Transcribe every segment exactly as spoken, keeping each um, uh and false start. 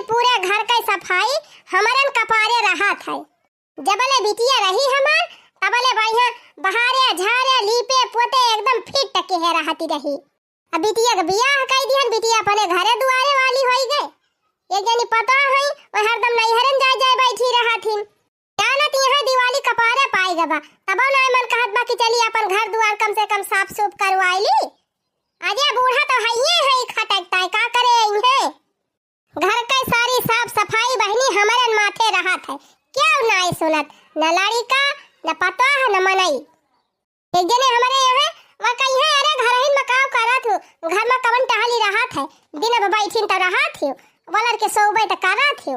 पूरे घर के सफाई हमरन कपारे रहत है। जबले बिटिया रही हमार, तबले बढ़िया बहारे, झारे, लीपे, पोते एकदम फिट के है रहती रही। अब बिटिया के बियाह कई दिहन, बिटिया अपने घरे दुआरे वाली होई गए। एक जनी पतोह हई, वो हरदम नैहरन जाए जाए बैठी रहत हिन। जानत यहाँ दिवाली कपारे पाई गबा, तबो ना मन कहत बा कि चली अपन घर दुआर कम से कम साफ सूफ करवाई ली। अरे बूढ़ा तो हइये है खटकता है, का करे इहे? घर के सारी साफ सफाई बहिनी हमरे माथे रहत है, क्यों नाई सुनत, न लड़िका, न पतोह, न मनई। एक जने हमरे यहाँ, वह कही है, "अरे घरहिन में काव करत हो, घर में कवन टहली रहत है, दिन भर बैठिन तो रहत हो, वलर के सोबे तो करत हो।"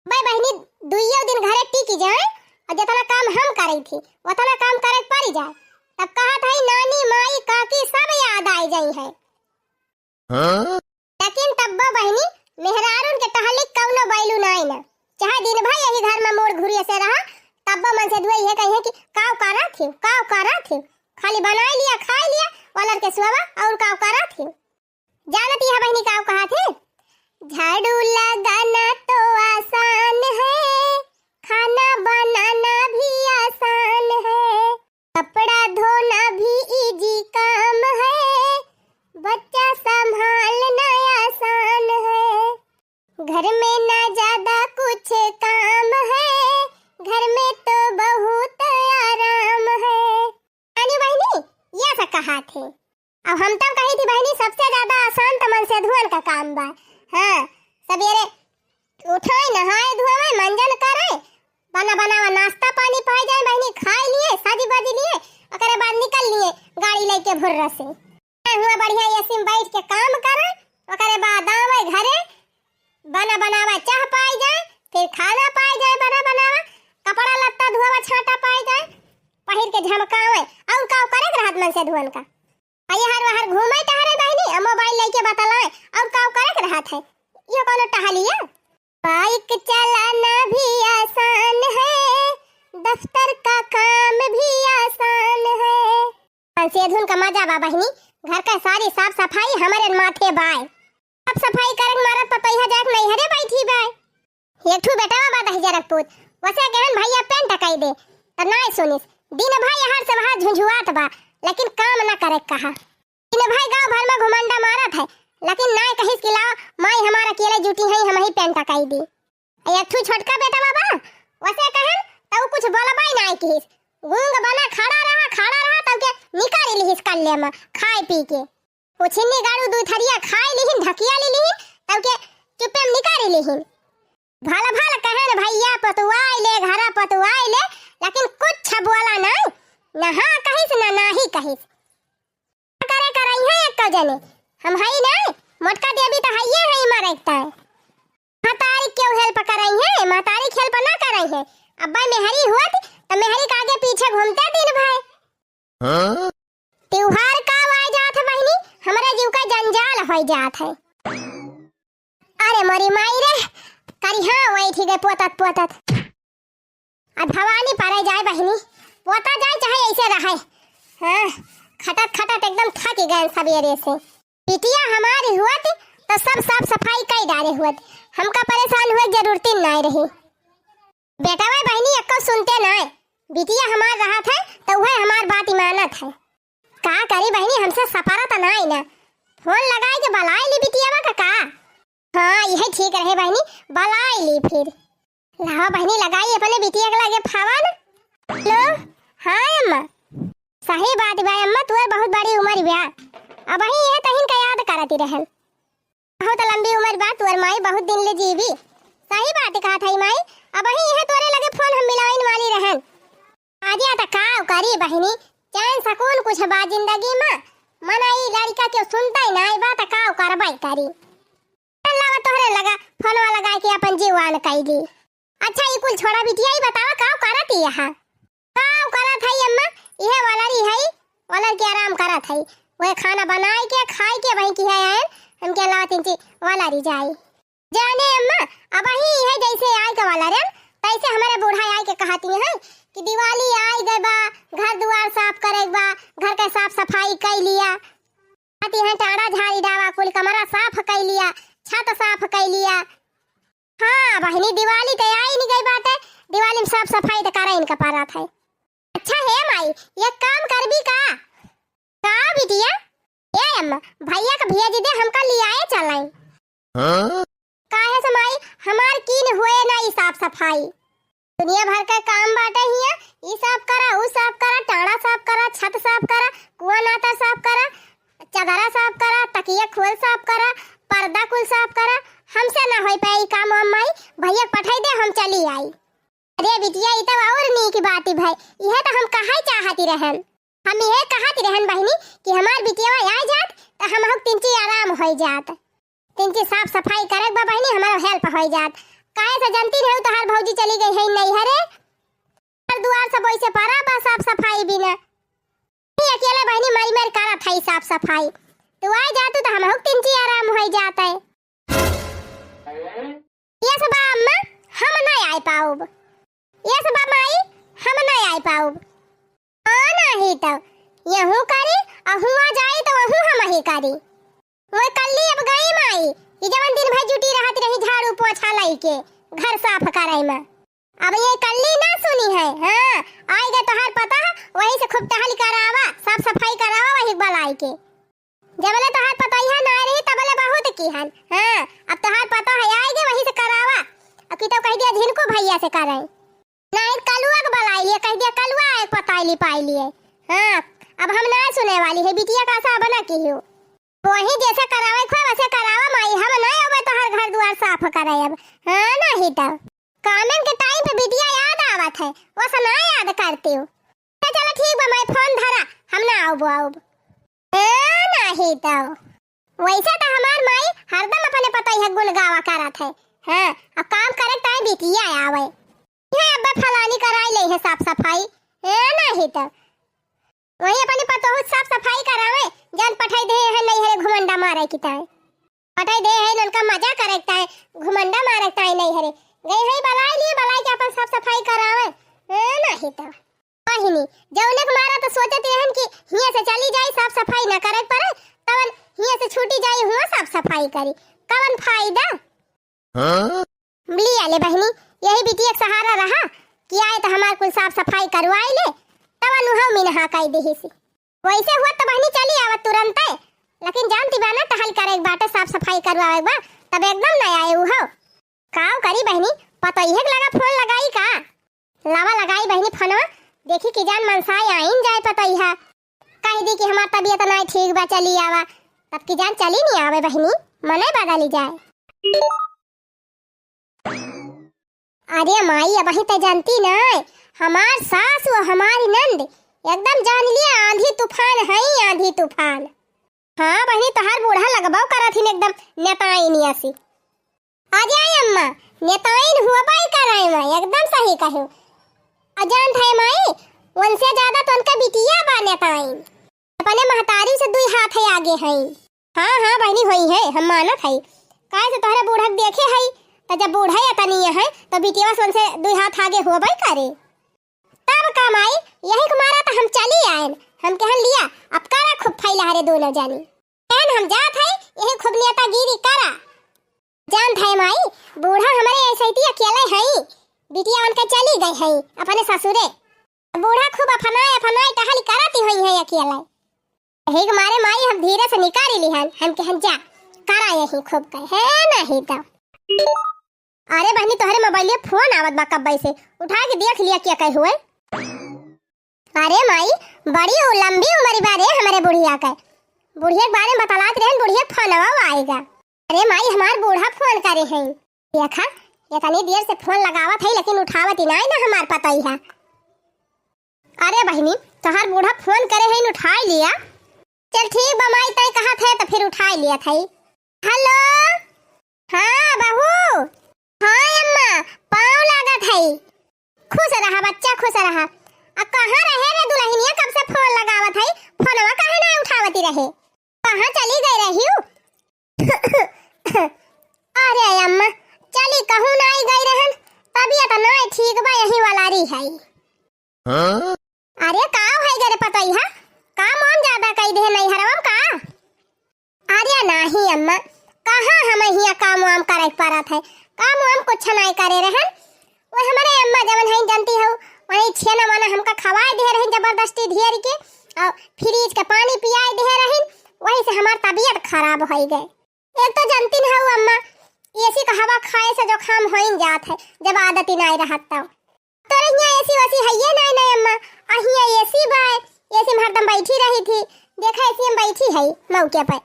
बे बहिनी, दुइयो दिन घरे टिक जाए और जितना काम हम करी थी, उतना काम करे के पड़ी जाए। तब कहत है, "नानी, माई, काकी सब याद आई जाई है।" हाँ? लेकिन तब्बो बहिनी, मेहरारून के टहली कौनो बैलू नाई ना। चाहे दिन भर यही घर में मोड़ घुरिए से रहा, तब्बो मन से दुए ये कहिए कि काव करा थी, काव करा थी। खाली बनाई लिया, खाई लिया, वलर के सुआवा और काव करा थी। जानत यह बहिनी काव कहा थे? झाड़ू लगाना तो आसान है, खाना बनाना भी आसान है। कपड़ा धोना भी इजी काम है, बच्चा संभालना आसान है। घर में ना ज्यादा कुछ काम है, घर में तो बहुत आराम है। अनु बहिनी, ये से कहा थे। अब हम तो कही थी बहिनी, सबसे ज्यादा आसान तो मन से धुअन का काम बा। हाँ, सवेरे उठाए, नहाए धोवे, मंजन करे, बना बनावा नाश्ता पानी पाए जाए बहिनी, खाए लिए, साजी बाजी लिए, ओकरे बाद निकल लिए गाड़ी लेके भुर्र से। हुआ बढ़िया एसी में बैठ के काम करे, ओकरे बाद आवे घरे, बना बनावा चाह पाए जाए, फिर खाना पाए जाए, बना बनावा कपड़ा लत्ता धोवा छाटा पाए जाए, पहिर के झमकावे, और का करे के रहत मन से धुअन का। आ ये हर वहर घूमे टहरे बहिनी, आ मोबाइल लेके बतलाए, और का करे के रहत है? ये कौनो टहलिया? बाइक चलाना भी आसान है, दफ्तर का काम भी आसान है। सेधुन का मजा बा बहिनी, घर का सारी साफ सफाई हमरे माथे बाय। साफ सफाई करे के मारत पतोहिया जाके नैहरे बैठी बाय। एक ठू बेटवा बा दहिजरक पूत, वसे कहन भैया पेंट कई दे, त नाय सुनिस। दिन भर यहाँ से वहाँ झुंझुआत बा, लेकिन काम न करे कहा। दिन भर गाँव भर में घुमंडा मारत है, लेकिन नाय कहिस कि लाओ माई हमार अकेले जुटी है, हम ही पेंट कई दी। एक ठू छोटका बेटवा बा, वसे कहन त उ कुछ बोलबा ही नाय किहिस। गूंग बना खड़ा रहा, खड़ा रहा, तब के निकारी लिहिस कल्ले में खाए पी के। उछिन्नी गाड़ू दू थरिया खाए लिहिन, ढकिया ली लिहिन, तब के चुप्पे में निकारी लिहिन। भल भल कहन भैया पतुआई ले, घरा पतुआई ले, लेकिन कुछ बोला नाई, न हाँ कहिस, न नाही कहिस। का करे करई है एक जने, हम हई नाई, मोटका देवी तो हइये है, मरे एकता है। महतारी क्यों हेल्प करई है, महतारी हेल्प ना करई है। अब्बा मेहरी हुअत, त मेहरी के आगे पीछे घूमते दिन भर। हाँ? त्योहार का आय जात है बहिनी, हमरा जीव का जंजाल होई जात है। अरे मोरी माई रे, करिहा वही ठीक है पोतत पोतत। अब भवानी परे जाए बहिनी, पोता जाए चाहे ऐसे रहे। हाँ, खटत खटत एकदम थक गए सबेरे से। बिटिया हमारी हुअत तो सब साफ सफाई कई डारे हुअत, हमका परेशान हुए जरूरत ही नाय रही। बेटवा बहिनी एक्को सुनते नाय, बिटिया हमार रहत है तो वह हमार बात ही मानत है। का करी बहिनी, हमसे सपरत नाय ना। फोन लगाए के बलाए ली बिटियावा का का? हाँ, यह ठीक रहे बहिनी, बलाए ली फिर। लावा बहिनी लगाई अपने बिटिया के लगे फोन। हेलो, हाँ अम्मा। सही बात बा अम्मा, तोर बहुत बड़ी उम्र बा, अबही यह तहिन का याद करती रहन। बहुत लंबी उम्र बा तोर माई, बहुत दिन ले जीवी। सही बात कहा था माई, अबही यह तोरे लगे फोन हम मिलाइन वाली रहन। आजा त काव करी बहिनी, चैन सकून कुछ बा जिंदगी में। मना ई लड़का के सुनता ही नाई बा त काव करबाई करी। लावा तोहरे लगा फोनवा लगाए के अपन जीवान कई ली। अच्छा ई कुल छोड़ा बिटिया, ई बतावा काव करत ही यहाँ? काव करत है अम्मा, इहे वाला रही है, वाला के आराम करत है। वह खाना बनाए के खाए के वहीं की है आयन, हमके अलावा तीन ची वाला रही जाए। जाने अम्मा, अबही है जैसे आय के वाला रहन, तैसे हमारे बूढ़ा आय के कहती हैं कि दिवाली आय गए बा, घर दुआर साफ करे बा, घर के साफ सफाई कई लिया। कहती हैं टाड़ा झाड़ी डावा, कुल कमरा साफ कई लिया, छत साफ कई लिया। हाँ बहिनी, दिवाली त आइन गई बाटे, दिवाली में साफ सफाई त करइन का परत है। अच्छा हे माई, एक काम करबी का? का बिटिया? ए अम्मा, भइया का भेज दे, हमका लियाए चलाई। हाँ? काहे से माई, हमार कीन हुए ना ई साफ सफाई। दुनिया भर का काम बाटे हिया, ई साफ करा, ऊ साफ करा, टाड़ा साफ करा, छत साफ करा, कुआ नाता साफ करा, चदरा साफ करा, तकिया खोल साफ करा, पर्दा कुल साफ करा। हमसे ना होई पाए ई काम वाम माई, भइया के पठाई दे, हम चली आई। अरे बिटिया, ई त और नीक बात भई, इहे त हम कहै चाहती रहन। हम इहे कहती रहन बहिनी कि हमार बिटिया आ जात त हमहू के तिनची आराम होई जात। तिनची साफ सफाई करे के बा बहिनी, हमार help होई जात। काहे से जानती रहू, तोहार भौजी चली गई है नैहरे, घर दुआर सब वैसे परा बा साफ सफाई बिना। ई अकेले बहिनी मरी मरी करत है साफ सफाई। तू आ जातू त हमहू के तिनची आराम होई जात है। यस बा अम्मा, हम नहीं आए पाउब। यस बा माई, हम नहीं आए पाउब। हाँ नहीं तो यहू करी, अहू आ जाई तो वहू हम ही करी। वो कल्ली अब गई माई, ई जवन दिन भर जुटी रहत रही झाड़ू पोछा लइके, घर साफ करे में। अब ये कल्ली ना सुनी है, हाँ, आइगे तोहार पता है, वही से खूब टहल करावा, साफ सफाई करावा वही बलाई के। जबले तोहार पतोहिया ना रही तबले बहुत किहन, हाँ, अब तोहार पतोह आइगे वही से करावा। अब की तो कह दिया झिनको भइया से करे, नहीं कलुआ के बलाई लिए, कह दिया कलुआ एक पताई लिपाई लिए। हाँ, अब हम ना सुने वाली है, बिटिया का सा बना की हो। वही जैसे करावे खोए वैसे करावा माई, हम ना आवे तोहार घर दुआर साफ करे अब। हाँ, नहीं तो कामन के टाइम पे बिटिया याद आवत है, वो से ना याद करती हो। तो चलो ठीक बा माई, फोन धरा, हम ना आउब आउब। ए, नाही तो। वैसे तो हमार माई हरदम अपने पतोहिया गुण गावा करत है। हाँ, अब काम करे ताई बिटिया आवे। ये अब्बे फलानी कराई ले है साफ सफाई। ए, नाही तो। वही अपने पतोहू साफ सफाई करावे, जान पठाई दे है नैहरे घुमंडा मारे की ताई। पठाई दे है उनका मजा करे ताई, घुमंडा मारे ताई नैहरे। गई है बलाई लिए, बलाई के अपन साफ सफाई करावे। ए, नाही तो। बहिनी, जौने के मारा तो सोचत रहन कि हियां से चली जाई, साफ सफाई ना करे के पड़े, तवन हियां से छूटी जाई, हुआ साफ सफाई करी, कवन फायदा? हाँ? लिया ले बहिनी, यही बिटिया के सहारा रहा कि आए तो हमार कुल साफ सफाई करवाई ले, तवन उहौ मिनहा कई देही सी। वैसे हुआ तो बहिनी चली आवत तुरंते, लेकिन जानती बा ना टहल करे के बाटे, साफ सफाई करवावे के बा, तब एकदम ना आए उहौ। काव करी बहिनी, पतोहिए के लगा फोन लगाई का? लावा लगाई बहिनी फोनवा, देखी कि जान मनसाय आइन जाए पतोहिया। कह दी कि हमार तबीयत नाई ठीक बा, चली आवा। तब की जान चली नहीं आवे बहिनी, मने बदली जाए। अरे माई, अबही ते जानती नाई, हमार सास और हमारी नंद एकदम जान लिया आंधी तूफान है, आंधी तूफान। हाँ बहिनी, तोहार बूढ़ा लगबो करत हिन एकदम नेताइन असी। अजय अम्मा, नेताइन हुआ बाई कराए माई, एकदम सही कहो। अजान थे माई, उनसे ज्यादा तो उनका बिटिया बा नेताइन। अपने महतारी से दुई हाथ है आगे है। हाँ, हाँ बहिनी, होई है, हम मानत है। काहे से तोहरे बूढ़ा के देखे है, तो जब बूढ़ा या तनी है, तो बिटिया से उनसे दुई हाथ आगे हुआ बाई करे। तब का माई, यही के मारा तो हम चली आएन। हम कहन लिया, अब करा खूब फैला हरे दोनों जानी। कहन हम जात है, यही खूब नेतागिरी करा। जान थे माई, बूढ़ा हमरे ऐसे ही अकेले है, बिटिया उनके चली गई है अपने ससुरे। बूढ़ा खूब अफनाए अफनाए टहल करती हुई है अकेले। यही के मारे माई हम धीरे से निकारी लिहन, हम कहन जा, करा यही खूब कहे, है नहीं तो। अरे बहिनी, तोहरे मोबाइलिया फोन आवत बा कब्बे से, उठा के देख लिया क्या कहे हुए। अरे माई, बड़ी उ-, लंबी उम्र बा रे हमरे बुढ़िया के। बुढ़िया के बारे में बतलात रहन, बुढ़िया के फोनवा आएगा। अरे माई, हमार बूढ़ा फोन करे हैं। देखा, इतनी देर से फोन लगावत है लेकिन उठावत ही नाई ना हमार पतोहिया। अरे बहिनी, तोहार बूढ़ा फोन करे हैं, उठाई लिया। चल ठीक बा माई, तय कहत है तो फिर उठाई लिया था। हेलो, हाँ बहू। हाँ अम्मा, पाँव लागत है। खुश रहा बच्चा, खुश रहा। आ कहाँ रहे रे दुल्हनिया, कब से फोन लगावत है, फोनवा काहे ना उठावती रहे, कहाँ चली गई रही हूँ? अरे अम्मा, चली कहूँ ना आई गई रहन, तबीयत ना ठीक बा, यही वाला रही है। हाँ? अरे का है गे रे पतोहिया, का मन ज्यादा कई दे नैहरवा में का? अरे नाही अम्मा, कहाँ हम हिया काम वाम करे परत है। काम वाम कुछ नाई करे रहन। वो हमरे अम्मा जवन हईं जानती हउ, वही छेना वाना हमका खवाए दिहे रहिन जबरदस्ती ढेर के, और फ्रिज के पानी पियाए दिहे रहिन, वही से हमार तबियत खराब होइ गए। एक तो जानती न हउ अम्मा, एसी का हवा खाए से जुकाम होइन जात है, जब आदत ही नाई रहत तउ। तोरे हियाँ एसी वेसी हइये नाई, नाई अम्मा, आ हियाँ एसी बाय, एसी में हरदम बैठी रही थी, देखा एसी में बैठी है मौके पे।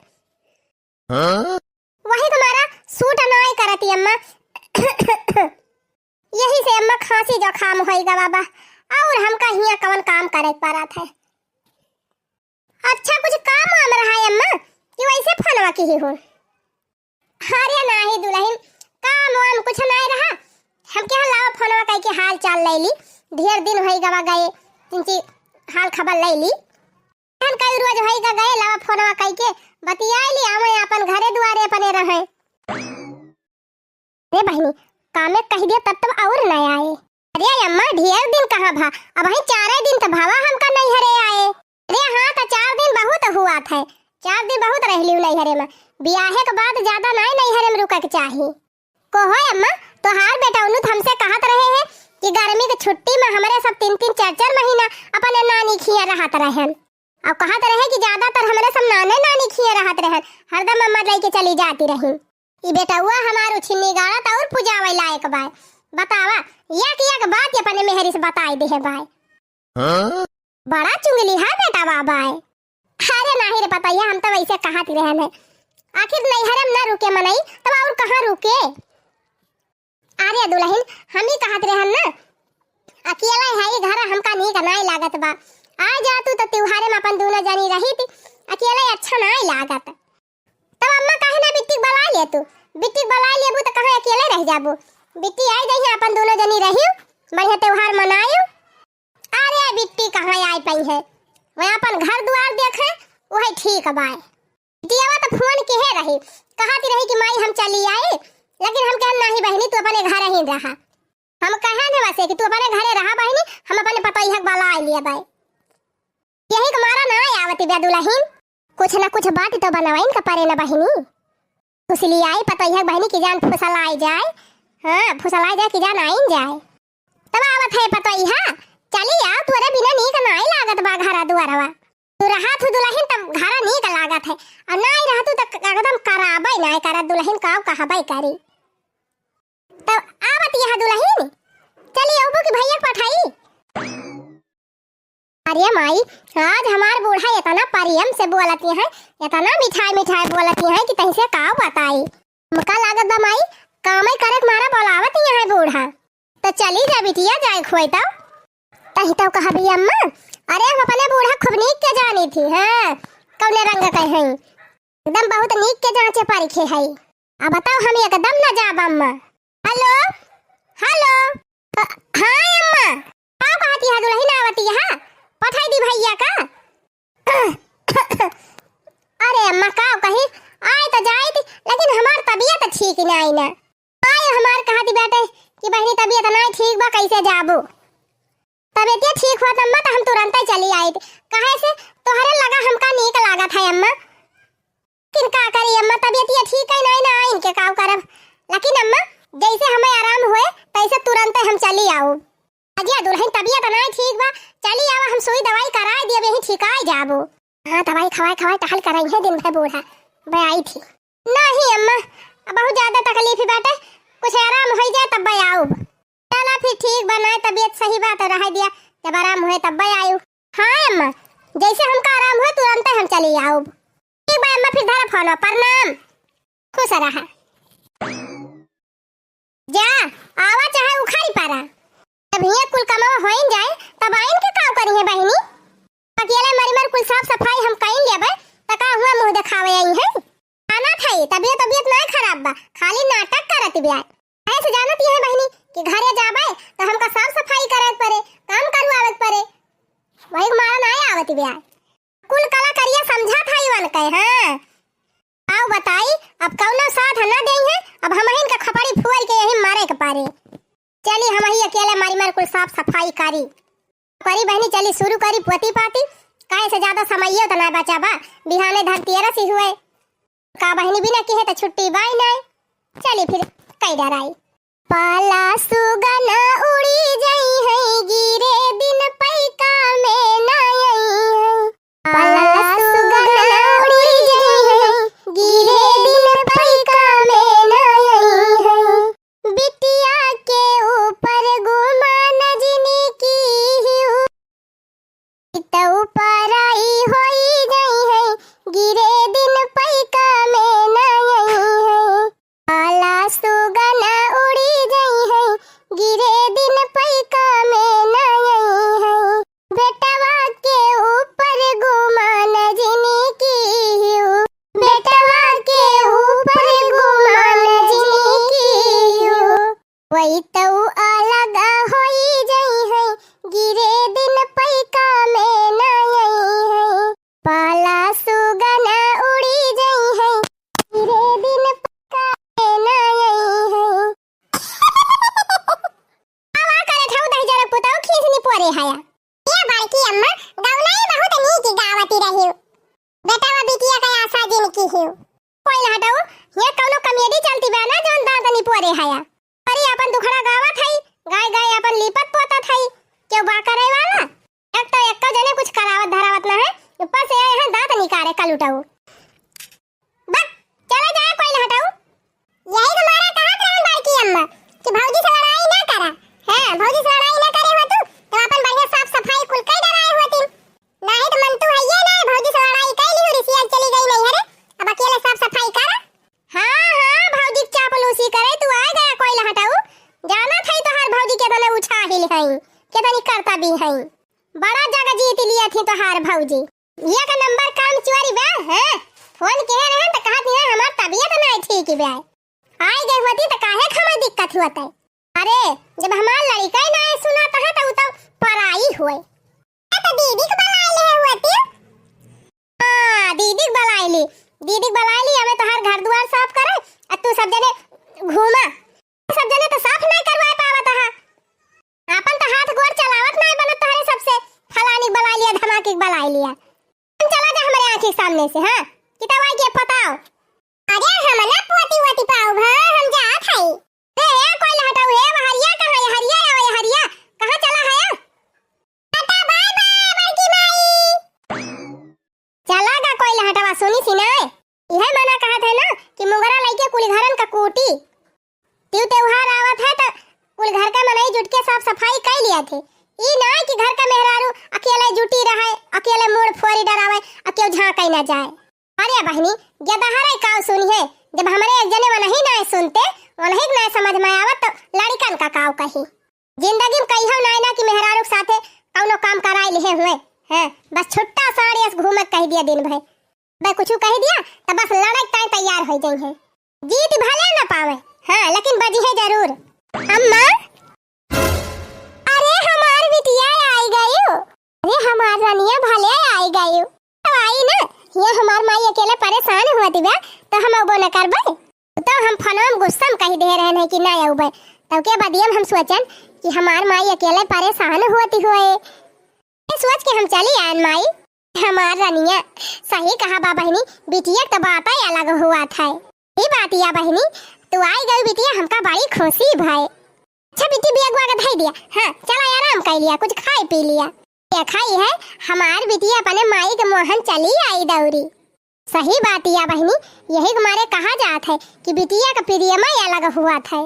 हाँ? वही तुम्हारा सूट नाई करती अम्मा, यही से अम्मा खांसी जुकाम होई गा बाबा, और हमका हियाँ कवन काम करे के परत है। अच्छा, कुछ काम वाम रहा है अम्मा, कि वैसे फोनवा किही हो? अरे नाही दुलहिन, काम वाम कुछ नाही रहा। हम कहा लावा फोनवा कइके हाल चाल लइ ली, ढेर दिन होई गवा गए, तिनची हाल खबर लइ ली। हम कई रोज होई गा गए, लावा फोनवा कइके बतियाई ली, आवे आपन घरे दुआरे अपने रहे। रे बहिनी, कामे कहि दिया तब तब और न आए। अरे अम्मा, ढेर दिन कहाँ भा, अबहीं चारे दिन त भवा हमका नैहरे आए। अरे हाँ, त चार दिन बहुत हुआत है, चार दिन बहुत रह लिउ नैहरे में। बियाहे के बाद ज्यादा नाई नैहरे में रुके के चाही। को हो अम्मा, तोहार बेटउनु त हमसे कहत रहे हैं कि गर्मी के छुट्टी में हमरे सब तीन तीन चार चार महीना अपने नानी खिया रहत रहन। अब कहत रहे कि ज्यादातर हमरे सब नाने नानी खिया रहत रहन, हरदम अम्मा लइके चली जाती रही। ई बेटउआ हमार उछिन्नी गाड़त और पुजावे लायक बाय। बतावा, एक एक बात अपने मेहरी से बताई देहे बाय। हाँ? बड़ा चुंगली है बेटवा बाय। अरे नाही रे पतैया, हम तो वैसे कहत रहन है। आखिर नैहरे में ना रुके मनई, तब और कहाँ रुके? अरे दुलहिन, हम ही कहत रहन ना, अकेला है ई घर, हमका नीक नाई लागत बा। आ जा तू तो त्योहारे में अपन दोनों जनी रही थी, अकेला अच्छा नाई लागत। तब अम्मा काहे ना बिट्टी के बलाइ ले तू? बिट्टी के बलाइ लेबू त कहाँ अकेले रह जाबू? बिट्टी आई जइहे, अपन दोनों जनी रहियो, बढ़िया त्योहार मनायो। अरे बिट्टी कहाँ आई पाई है, वह अपन घर दुआर देखे, वही ठीक बाय। बिटियावा त फोन किहे रही, कहती रही कि माई हम चली आई, लेकिन हम कहन नाही बहिनी तू अपने घर ही रहा। हम कहन है वैसे कि तू अपने घरे रहा बहिनी, हम अपने पतोहिया के बलाइ लिया बाय। यही के मारा ना आवती बे दुलहिन। कुछ ना कुछ बात तो बनवाइन का परे ना बहिनी। फुसली आई पतोहिया के बहिनी की जान फुसलाई जाए। हाँ, फुसलाई जाए की जान आइन जाए। तब आवत है पतोहिया, चली आ, तोरे बिना नीक नाई लागत बा घरा दुआरवा। तू रहा थू दुलहिन तब घरा नीक लागत है, और नाई रहा तू त एकदम कराबे नाई करत दुलहिन, काव कहबे करी। तब आवत यहाँ दुलहिन, चली अबू की भैया के पठाई। अरे माई, आज हमार बूढ़ा इतना प्रेम से बोलती है, इतना मिठाई मिठाई बोलती है कि तैसे का बताई। हमका लागत बा माई, कामे करे के मारा बोलावत यहाँ है बूढ़ा। तो चली जा बिटिया, जाए खोए तब। तही तो कहबी अम्मा, अरे हम अपने बूढ़ा खूब नीक के जानी थी, हाँ, कौने रंग के हैं, एकदम बहुत नीक के जांचे परखे है। अब बताओ हम एकदम न जाब अम्मा। हेलो, हेलो। अ, हाँ अम्मा, का कहती है दुलहिन आवती है, पठाई दी भैया का? अरे अम्मा का कही, आए तो जाइत, लेकिन हमार तबियत ठीक नाई ना। आए हमार कहती बेटे कि बहिनी तबियत नाई ठीक बा, कैसे जाबू? तबियतिया ठीक होत अम्मा तो हम तुरंते चली आइत, काहे से तोहरे लगा हमका नीक लागत है अम्मा। लेकिन का करी अम्मा, तबियतिया ठीक है नाई ना, इनके काव करब। लेकिन अम्मा, जैसे हमें आराम होए, तैसे तुरंते हम चली आउब। अजिया दुलहिन, तबियत नाई ठीक बा, चली आवा, हम सुई दवाई कराए दिए, यही ठिकाए जाबो। हाँ, दवाई खवाए खवाए टहल कराई है दिन भर बूढ़ा, बे आई थी। नहीं अम्मा, अब बहुत ज्यादा तकलीफ ही बाटे, कुछ आराम होई जाए तब आउब। चला फिर ठीक बा, नाई तबियत सही बा तो रह दिया, जब आराम होए तब आयु। हाँ अम्मा, जैसे हमका आराम होए तुरंते हम चली आउब। ठीक बा अम्मा, फिर धरा फोन, प्रणाम, खुश रहा। जा, आवा चाहे उखाड़ी पारा। जब हियाँ कुल कमवा होइन जाए, तब आइन के काव करी है बहिनी? अकेले मरी मर कुल साफ सफाई हम कइन लेबे, त का हुआ मुँह देखावे आई है? आना था, तबियत, तबियत ना खराब बा, खाली नाटक करत बिया। ऐसे जानत ये है बहिनी कि घरे जाबे त हमका साफ सफाई करे के परे, काम करवावे के परे, वही के मारा ना आवत बिया। कुल कला करिया समझा था इवन के, हाँ। आओ बताई, अब कौनो साथ ना देई है, अब हमहिन का खपड़ी फुअर के यही मारे के पारे। चली हमही अकेले मारी मार कुल साफ सफाई करी। करी बहिनी, चली शुरू करी पोती पाती, काहे से ज्यादा समइयो त ना बचा बा, बिहाने धरती रसी हुए। का बहिनी बिना किहे त छुट्टी बाई नाई। चली फिर डराई। पाला सुगना उड़ी जइहैं, गिरे दिन पैका में ना अइहैं। पाला सुगना उड़ी जइहैं, गिरे दिन पैका में ना अइहैं। बिटिया के ऊपर गुमान जिनी कीहू, तउ पराई होई जइहैं, गिरे दिन पैका में ना अइहैं। पाला सुगना उड़ी जइहैं, गिरे दिन पैका में ना अइहैं। बेटवा के ऊपर गुमान जिनी कीहू, बेटवा के ऊपर गुमान जिनी कीहू। वही तउ अलग होई जइहैं, गिरे दिन पैका में ना अइहैं। पाला सुगना उड़ी जइहैं, गिरे दिन पैका में ना अइहैं। आवा करे ठऊ दहिजर पुतऊ खीसनी पोरे हया। ए बड़की अम्मा, गौनाई बहुत नीक गावती रहियो। बेटवा बिटिया का आशा जिन कीहू। कोई ना हटाऊ, ये कौनो कॉमेडी चलती बा ना, जौन दाँत निपोरे हया। अरे, अपन दुखड़ा गावत हई, गाय गाय अपन लीपत पोतत हई, केहू बा करे वाला? एक तो एक्को जने कुछ करावत धरावत ना है, ऊपर से आए हैं दाँत निकारे कलुटाऊ। बक, चला जाए कोई ना हटाऊ। यही तुम्हारा कहत रहन बड़की अम्मा कि भौजी से लड़ाई ना करा। हाँ, भौजी से लड़ाई ना करे हो तू, तो अपन बढ़िया साफ सफाई कुल कई डराए होती। नाही तो मन तू हइये ना, भौजी से लड़ाई कई लिहू, रिसिया चली गई नहीं है रे, अब अकेले साफ सफाई करा। हाँ, हाँ, भौजी के चापलूसी करे तू आ गया कोई लहटाऊ। जाना था तोहार भौजी के तने उछाहिल हई, के तनी करता भी हई। बड़ा जगह जीत लिया थी तोहार भौजी। एक नंबर काम चोरी बा, हैं? फोन किहे रहे त कहत रहे हमार तबियत नाई ठीक बा। आई गई होती त काहे खमा दिक्कत होत है? अरे, जब हमार लड़िका ही नाई सुनात है त उ त पराई होए। ए त दीदी के बुलाए ले होती। हाँ, दीदी के बुलाए ली, दीदी के बुलाए ली, हमें तोहार घर दुआर साफ करे, आ तू सब जने घूमा। सब जने तो साफ नाई करवाए पावत हा। आपन तो हाथ गोड़ चलावत नाई बनत तोहरे सबसे। फलानी के बलाई लिया, धमाकी के बलाई लिया। तुम चला जा हमरे आँखी के सामने से, हाँ? किताब आई के पताओ। अरे हम ना पोती वोती पाउब, हाँ, हम जात हई। ए, ए, कोई लहटाऊ, ए, हरिया कहाँ है? हरिया आओ, ए, हरिया। कहाँ चला है? टाटा, बाय बाय, बड़की माई। चला गा कोई लहटवा, सुनी सी ना, इहे मना कहत है ना कि मुंगरा लइके कुल घरन का कूटी। तिउ त्योहार आवत है त कुल घर का मनई जुट के साफ सफाई कई लिया थे। ई ना कि घर का मेहरारू अकेले जुटी रहे, अकेले मुड़ फोरी डरावे, आ केहू झांकई ना जाए। अरे बहिनी, गेदहरे काव सुनी है, जब हमरे एक जने वनही ना सुनते, वनही के ना समझ में आवत तो लड़िकन का काव कही। जिंदगी में कहियो नाय ना कि मेहरारू के साथे कौनो काम कराई लिहे हुए। हैं, बस छुट्टा साड़ी अस घूमत कह दिया दिन भर। बे कुछ कह दिया त बस लड़ाई ताई तैयार हो जाई है। जीत भले न पावे, हाँ, लेकिन बजी है जरूर। अम्मा, अरे हमार बिटिया आई गयो, अरे हमार रानिया भले आई गयो। तो आई ना, ये हमार माई अकेले परेशान हुआ दिव्या, तो हम अबो न करबे। तो हम फोनवा में गुस्सा में कही दे रहन है कि ना अउबे। तब के बदिया में हम सोचन कि हमार माई अकेले परेशान होती होए। ये सोच के हम चली आयन माई। हमार रनिया, सही कहा बा बहिनी, बिटिया के तो बात ही अलग हुआ था। ये बातिया बहिनी, तू आई गई बिटिया, हमका बड़ी खुशी भय। अच्छा बिटी, बैग वैग धई दिया, हाँ, चला आराम कर लिया, कुछ खाई पी लिया। देखा ही है, हमार बिटिया अपने माई के मोहन चली आई दौरी। सही बात या बहिनी, यही के मारे कहा जात है कि बिटिया का प्रियमा अलग हुआ था।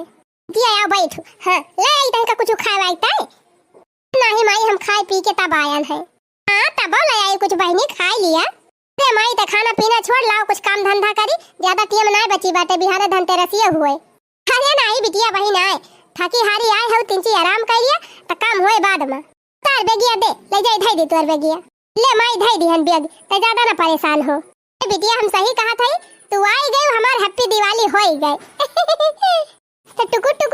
बिटिया आओ बैठो, हाँ, ले आई तनिका कुछ खाए वाई ताई। नाही माई, हम खाए पी के तब आयन है। हाँ, तब ले आई कुछ बहिनी खाए लिया। अरे माई, त खाना पीना छोड़ लाओ, कुछ काम धंधा करी, ज्यादा टेम नाय बची बाटे, बिहाने धनतेरसिया हुए। अरे नाही बिटिया बहिन आए, थकी हारी आए हो, तिनची आराम कर लिया, त काम होए बाद में। तार बेगिया दे, ले जाई धई दे तोर बेगिया। ले माई धई दिहन बेग, त ज्यादा ना परेशान हो। ए बिटिया, हम सही कहा था, तू आई गई, हमार happy दिवाली होई गए। त टुकुर टुकुर